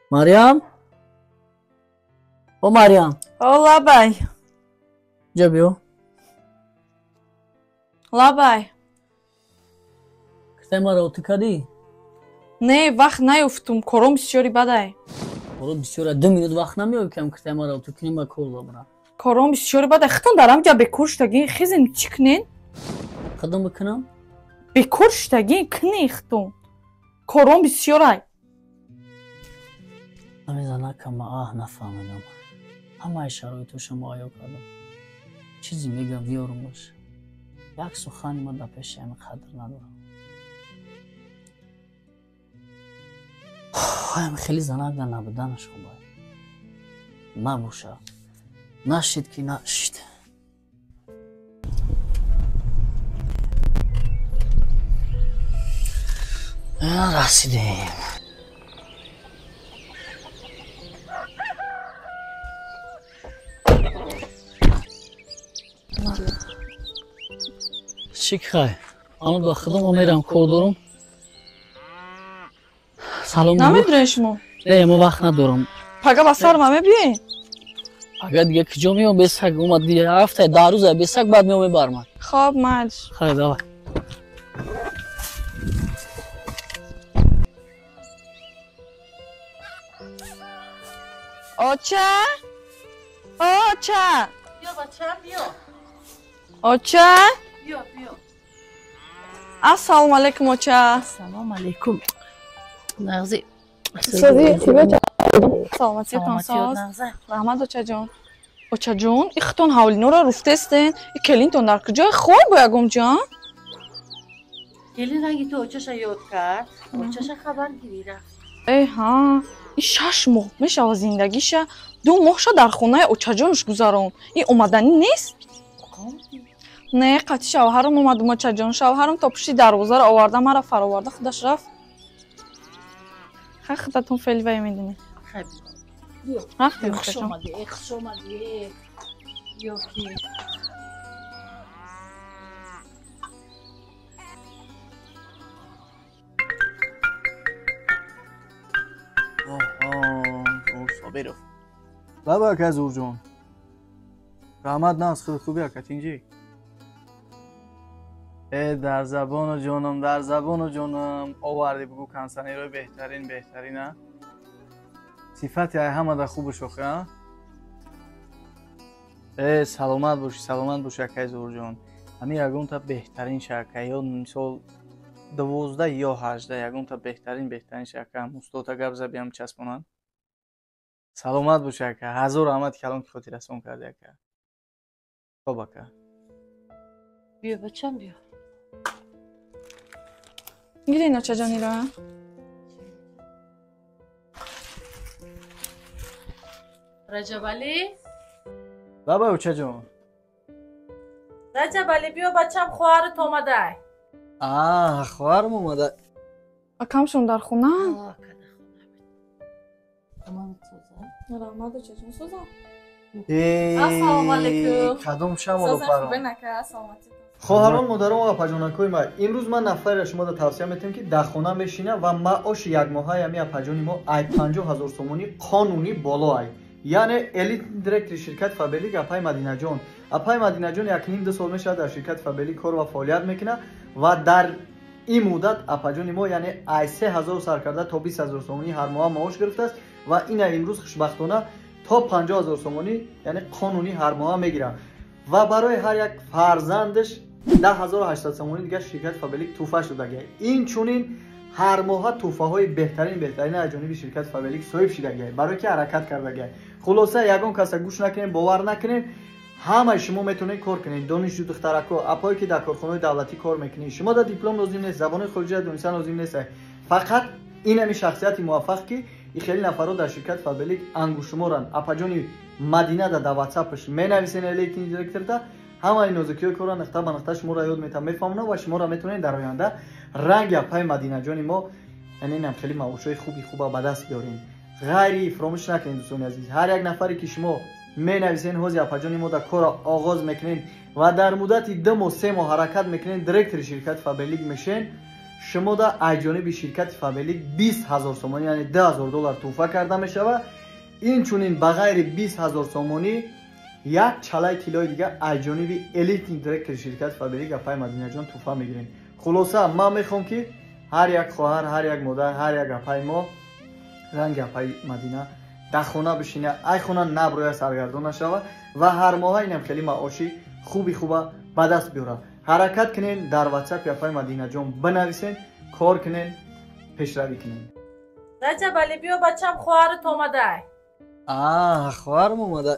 Мариям? О Мариям. О лабай. Ҷа биё. Лабай. Китай маро отӣ кардӣ? Не, вақт наёфтум, кором бисёри бадай. Коро бисёра, 2 минут вақт намеёбӣ кам китай маро отӣ кунӣ ма кор дорам. Кором бисёри бадай. Хитон дар ҳамҷа бекор шудагин, хезен чӣ кунен? Қадам бикунам? Бекор шудагин, кунен хитон. Кором бисёрай. Намезанакам, ма аҳ нафаҳмидам. Ҳамаи шароитоша муайё кардам. Чизе мегӯям биёрум бош. Як сухани ма дар пеши ҳами қадр надорам. Ҳами хеле занак дар набуданаш хубай. Набоша. Нашид ки нашид. Расидем. Чӣ хай? Ано ба худам мерам кор дорам. Салом. Намедонед шумо? Не, мо вақт надорам. Пага ба сар ма мебиёед? Пага дига куҷо меом? Бесак омад дига ҳафта 10 рӯза бесак баъд меом мебармад. Хоб маҷ. Хай давай. Оча? Оча! Биё бачам, биё. Оча? Биё, биё. Ассалому алайкум, оча. Ассалому алайкум. Нағзи. Сози, хубе? Саломатиятон соз. Раҳмат, очаҷон. Очаҷон, ихтон ҳавлинора руфтестен. И келинтон дар куҷои хор бо ягом ҷон? Келин ранги ту очаша ёд кард. Очаша хабар гирӣ рафт. Э, ҳа. И 6 моҳ мешава зиндагиша. 2 моҳша дар хонаи очаҷонаш гузарон. И омаданӣ нест? Не, қатъи шавҳарам омадум, очаҷон. Шавҳарам то пушти дарвозаро оварда, мара фароварда, худаш рафт. Хай худатон феъли вай медонед. Хай. Рафтем, Хуш очаҷон. омадӣ, хуш омадӣ. Ё ки. Собиров. Лаба ака Зурҷон. Раҳмат наз худ хуби ака тинҷӣ. Э дар забону ҷонам, дар забону ҷонам оварди бугу консанерои беҳтарин беҳтарин а. Сифати ай ҳамада хубу шохи а. Э саломат бошӣ, саломат бошӣ акаи Зурҷон. Ҳами ягонта беҳтарин шака ё мисол 12 ё 18 ягонта беҳтарин беҳтарин шака устота гап забиам часпонанд. Саломат бош ака, ҳазор раҳмат калон ки хотиррасон карди ака. Хоб ака. Биё бачам, биё. Гирин очаҷонира. Раҷабалӣ? Лабай очаҷон. Раҷабалӣ, биё бачам, хоҳарат омадай. Аа, хоҳарам омада. Акамшон дар хона? Ака дар хона. Амонат созам. Раҳмат, очаҷон, созам. Ассалому алайкум. Кадом шамоло Созам, хубе нака, саломатитон. Хоҳарон, модарон ва апаҷонакҳои ма, имрӯз ман нафареро шумода тавсия метиҳам ки дар хона мешина ва маоши якмоҳаи ҳами апаҷони мо ай 50 000 сомонӣ қонунӣ боло ай. Яъне элит директори ширкати Фаберлик апаи Мадинаҷон. Апаи Мадинаҷон 1.5-2 сол мешавад дар ширкати Фаберлик кор ва фаъолият мекунад ва дар ин муддат апаҷони мо яъне ай 3000 сар карда то 20 000 сомонӣ ҳар моҳа маош гирифтааст ва ина имрӯз хушбахтона то 50 000 сомонӣ яъне қонунӣ ҳар моҳа мегирад ва барои ҳар як фарзандаш 10800 сомонӣ дигар ширкати Фаберлик тӯҳфа шудагиа. Инчунин ҳар моҳа тӯҳфаҳои беҳтарин беҳтарин аз ҷониби ширкати Фаберлик соҳиб шидагиа, барое ки ҳаракат кардагиа. Хулоса, ягон каса гӯш накунед, бовар накунед, ҳамаи шумо метавонед кор кунед. Донишҷӯ духтарако, апое ки дар корхонаҳои давлатӣ кор мекунед, шумо дар диплом лозим нест, забони хориҷиро донистан лозим нест. Фақат инами шахсияти муваффақ ки и хеле нафарҳо дар ширкати Фаберлик ангушшуморанд. Апаҷони Мадина дар ватсапаш менависен элитни директорда, ҳамаи нозукиҳои корро нуқта ба нуқта шуморо ёд метавон мефаҳмонад ва шуморо метавонед дар оянда ранги апаи Мадинаҷони мо яъне инам хеле маошҳои хуби хуба ба даст биёрем. Ғайри фаромӯш накунед дӯстони азиз, ҳар як нафаре ки шумо менависен ҳози апаҷони мо дар корро оғоз мекунед ва дар муддати 2 моҳ 3 моҳ ҳаракат мекунед директори ширкати Фаберлик мешен, Шумо да аз ҷониби ширкати Фаберлик 20 000 сомонӣ, яъне 2000 доллар тӯҳфа карда мешавад. Инчунин ба ғайри 20 000 сомонӣ як чалаи тиллои дигар аз ҷониби элитный директори ширкати Фаберлик апай Мадинаҷон тӯҳфа мегирем. Хулоса, ман мехоҳам, ки ҳар як хоҳар, ҳар як модар, ҳар як апаи мо ранги апаи Мадина дар хона бишина, ай хона наброя, саргардон нашава ва ҳар моҳа инам хеле маоши хуби хуба ба даст биёра. Ҳаракат кунен, дар ватсапи апаи Мадинаҷон бинависен, кор кунен, пешравӣ кунен. Раҷабалӣ, биё, бачам, хоҳарат омадай. Хоҳарам омада.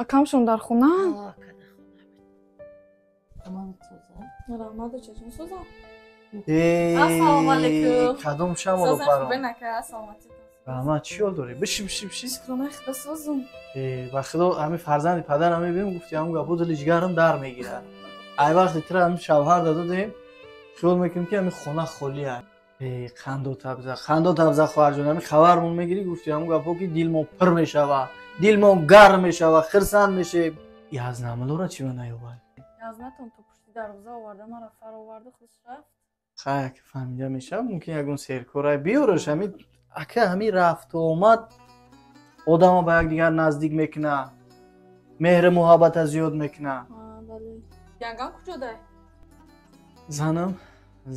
Акамшон дар хона? Раҳмат, очаҷон, созам. Ассалому алайкум. Кадом шамоло паром? Саломатитон. Раҳмат, чӣ ҳол дорӣ? Биши, биши, биши. Шукронаи Худо, созум. Ба Худо, ҳами фарзанди падарам мебинем, гуфти ҳамун гапо дили ҷигарам дар мегирад. Ай вақте тира ҳами шавҳар дадодем, хиёл мекунем, ки ҳами хона холӣ аст. Қандо табза, қандо табза, хоҳарҷон, ҳами хабармон мегирӣ, гуфти ҳамун гапо, ки дилмон пур мешава, дилмон гарм мешава, хирсанд мешем. Язнамилора чӣ ба наёбад? Язнатон то пушти дарвоза оварда, мара фароварду, хуш рафт. Хай, ки фаҳмида мешавад, мумкин ягон серкорай биёраш. Ҳами ака, ҳами рафту омад одама ба якдигар наздик мекунад, меҳру муҳаббата зиёд мекунад. Янгам куҷодай?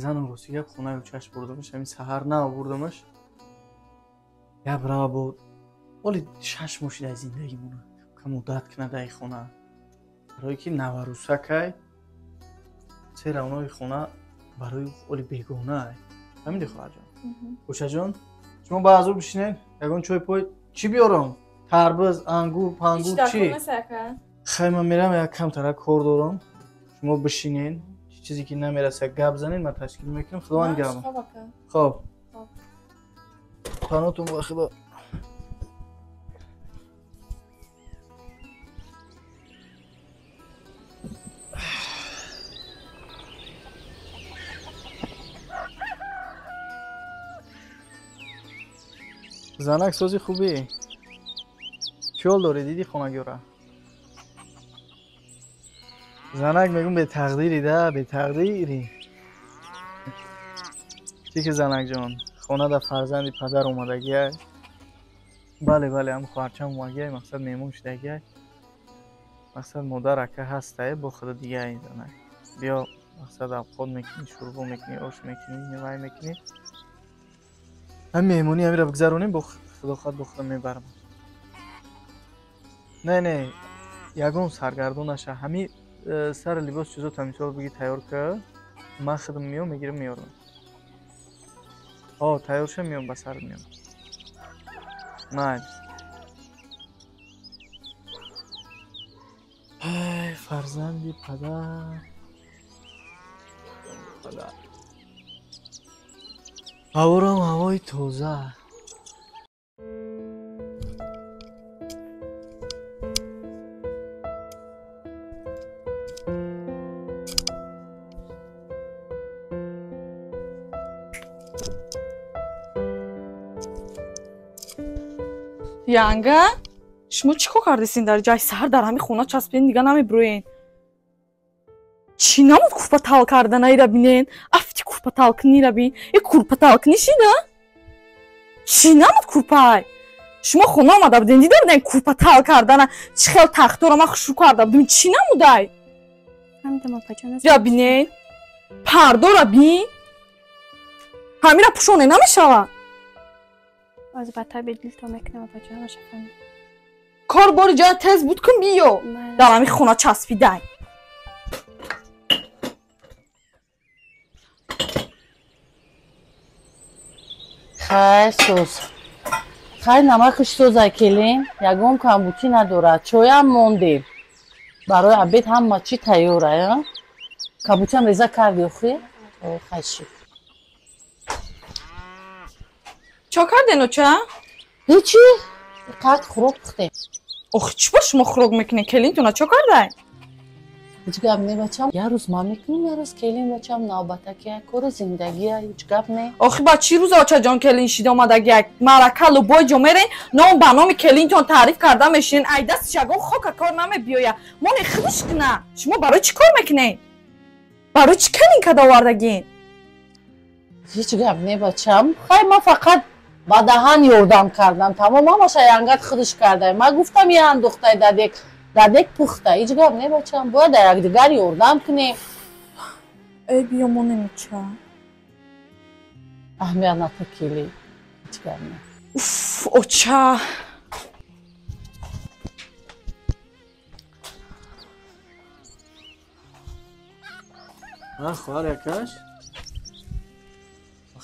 Занам, рости гап, хонаи учаш бурдамаш, ҳамин саҳар наовурдамаш. Гап рава бо оли 6 моҳ шида зиндагимона, кам одат кунад ай хона, барое ки наварӯсакай, серавнои хона барои оли бегонаай. Фаҳмиди, хоҳарҷон? Очаҷон, шумо ба азур бишинед, ягон чой пой чӣ биёрам? Тарбиз, ангур, пангур, чӣ? Хай, ман мерам, як камтара кор дорам. Шумо бишинен, чизе ки намераса, гап занед, ман ташкил мекунам. Худованд нигаҳбон. Хоб, панотон ба Худо. Занак, сози, хубӣ? Чӣ ҳол дорӣ? Дидӣ хонагиёра? Занак, мегум, бетақдири да, бетақдири. Чӣ ки, занакҷон, хона да фарзанди падар омадагиай. Бале, бале, ҳам хоҳарчам омадагиай, мақсад меҳмон шудагиай. Мақсад модар ака ҳастае, бо худо дигаи, занак. Биё, мақсад авқот мекунӣ, шӯрбо мекунӣ, ош мекунӣ, вай мекунӣ. Ҳами меҳмонӣ ҳамира бигзаронем, бо худо хоҳад, бо худо мебарам. Не, не, ягон саргардон наша. Ҳами сари либос чизо тамисол биги, тайёр ка, ман худам меом, мегирам, меорам. О, тайёр ша, меом, ба сарат меом. Майли. Ай, фарзанди падар. Падар. Ҳаворам ҳавои тоза. Янга, шумо чӣ кор кардесин дар ҷай? Саҳар дар ҳами хона часпиден, дига намебироен. Чӣ намуд курпа тал карданаира бинен, афти курпа талкунира бин. Э, курпа талкунӣ шида? Чӣ намуд курпай? Шумо хона омада буден, дида буден курпа тал кардана, чӣ хел тахтора ман хушрӯ карда будем, чӣ намудай? Я бинен, пардора бин, ҳамира пӯшоне намешавад. Аз ба таби дилто мекунам, апаҷон, ҳамаша фаҳмид. Кор бори ҷоя тез буд кун, биё. Дар ҳамин хона часпидай. Хай, соз. Хай, намакаш созай, келин, ягон камбутӣ надорад. Чоям мондем. Барои обед ҳама чӣ тайёра, кабутиам реза карди охи? Хай, шуд. Чо карден, оча? Ҳечи, қад хӯрок пухтем. Охи, чӣ ба шумо хӯрок мекунед? Келинтона чо кардай? Ҳеҷ гап не, бачам. Як рӯз ман мекунем, як рӯз келин, бачам, навбатаки кори зиндагия, ҳеҷ гап не. Охи, ба чӣ рӯза, очаҷон, келин шида омадагия? Маърака, любой ҷо мерен, ном ба номи келинтон таъриф карда мешинен. Ай дастиш ягон хока кор намебиёя. Моне худиш куна. Шумо барои чӣ кор мекунед? Барои чӣ келин када овардагин? Ҳеҷ гап не бачам. Хай ман фақат ба даҳан ёрдам кардам. Тамом ҳамаша янгат худаш кардай. Ман гуфтам я андохтай дадек. Дадек пухта. Ҳеҷ гап не бачам. Бояд дар якдигар ёрдам кунем. Эй биё монем ча. Аҳамият натакили. Ҳеҷ гап не. Уф, оча. Хоҳар якаш?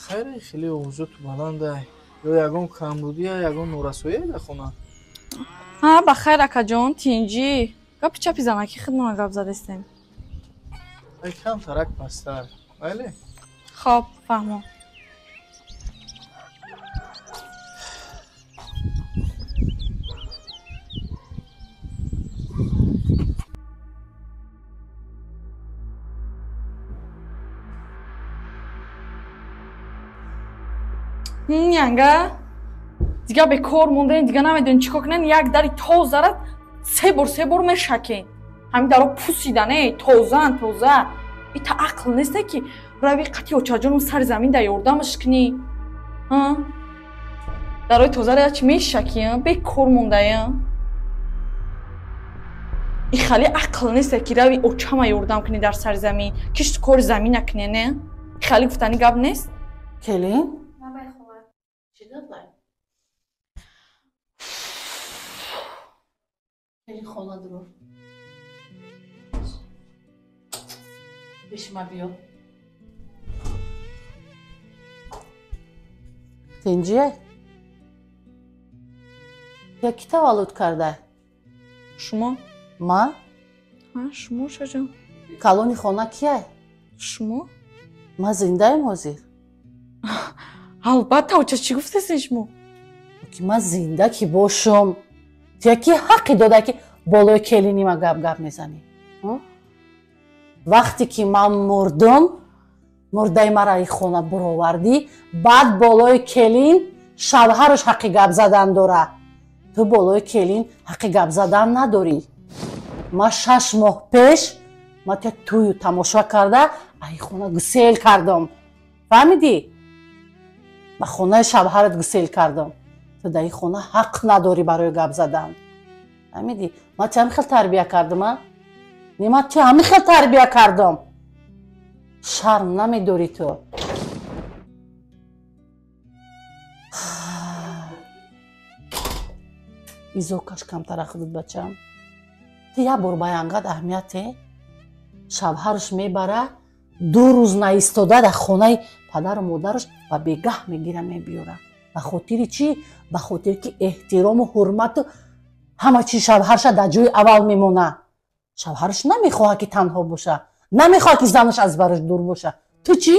Хайре, хеле овозоту баландай. Ё ягон камбудия, ягон норасоия дар хона? Ҳа, ба хайр акаҷон, тинҷӣ. Гапи чапи занаки хидмона гап задестем. Ай камтарак пасттар, бале? Хоб, фаҳмо. Янга, дига бекор мондаен, дига намедонем чӣ кор кунен, як дари тозара се бор мешакен. Ҳамин даро пусидан, э, тозаан, тоза. Ита ақл несте ки рави қати очаҷоном сари замин да ёрдамаш кунӣ. Дарои тозара чи мешакӣ, бекор мондаен. И хали ақл несте ки рави очама ёрдам кунӣ дар сари замин, кишту кори замин накунӣ, не? И хали гуфтани гап нест? Келин? Хона дур. Пешма биё. Тинҷие? Я ки таваллуд карда? Шумо. Ма? Ҳа, шумо шаҷон. Калони хона кияй? Шумо. Ма зиндаем ҳозир? Албатта, оча чӣ гуфтесен шумо? Ки ма зинда ки бошам. Ту ки ҳаққи дода ки болои келини ма гап-гап мезанӣ? Вақте ки ман мурдум, мурдаи мара и хона буровардӣ, баъд болои келин шавҳараш ҳаққи гап задан дора. Ту болои келин ҳаққи гап задан надорӣ. Ма 6 моҳ пеш ма тя тӯю тамошо карда, ай хона гусел кардам. Фаҳмидӣ? Ба хонаи шавҳарат гусел кардам. Ту дар ин хона ҳақ надорӣ барои гап задан. Фаҳмидӣ? Ман ти ҳамин хел тарбия кардам, а? Не, ман ти ҳамин хел тарбия кардам. Шарм намедорӣ ту. Изокаш камтара худат бачам. Ту як бор ба янгат аҳамияте? Шавҳараш мебара, 2 рӯз наистода дар хонаи падару модараш ба бегаҳ мегира мебиёра. Ба хотири чӣ? Ба хотири ки эҳтирому ҳурмату ҳама чи шавҳарша дар ҷои аввал мемона. Шавҳараш намехоҳад ки танҳо боша, намехоҳад ки занаш аз бараш дур боша. Ту чӣ?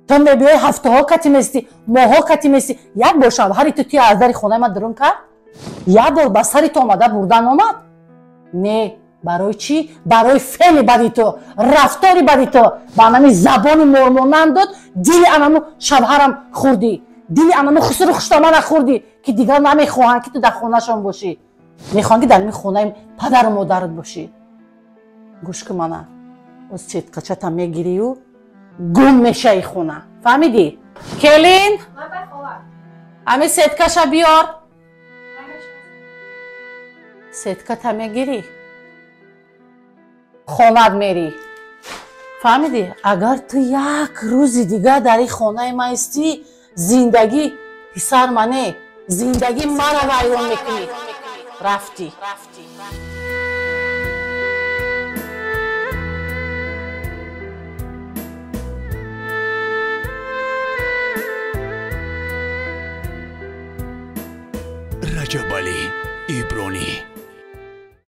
Ту мебиёи ҳафтаҳо кати местӣ, моҳҳо кати местӣ. Як бор шавҳари ту туя аз дари хонаи ман дурун кард? Як бор ба сари ту омада бурдан омад? Не. Барои чӣ? Барои феъли бади ту, рафтори бади ту. Ба анами забони мормонанд дод, дили анаму шавҳарам хӯрдӣ. Дили анаму хусуру хуштомана хӯрдӣ, ки дигар намехоҳанд ки ту дар хонашон бошӣ. Мехоҳанд ки дар ин хонаи падару модарат бошӣ. Гӯш кун мана, оз сеткачата мегирию гум мешаи хона. Фаҳмидӣ? Келин? Ами сеткаша биёр. Сетката мегирӣ, хонат мерӣ. Фаҳмидӣ? Агар ту як рӯзи дигар дар ин хонаи ман истӣ, зиндагӣ писар мане, зиндагӣ мара вайрон мекунӣ. Рафтӣ. Раҷабалӣ Ибронӣ.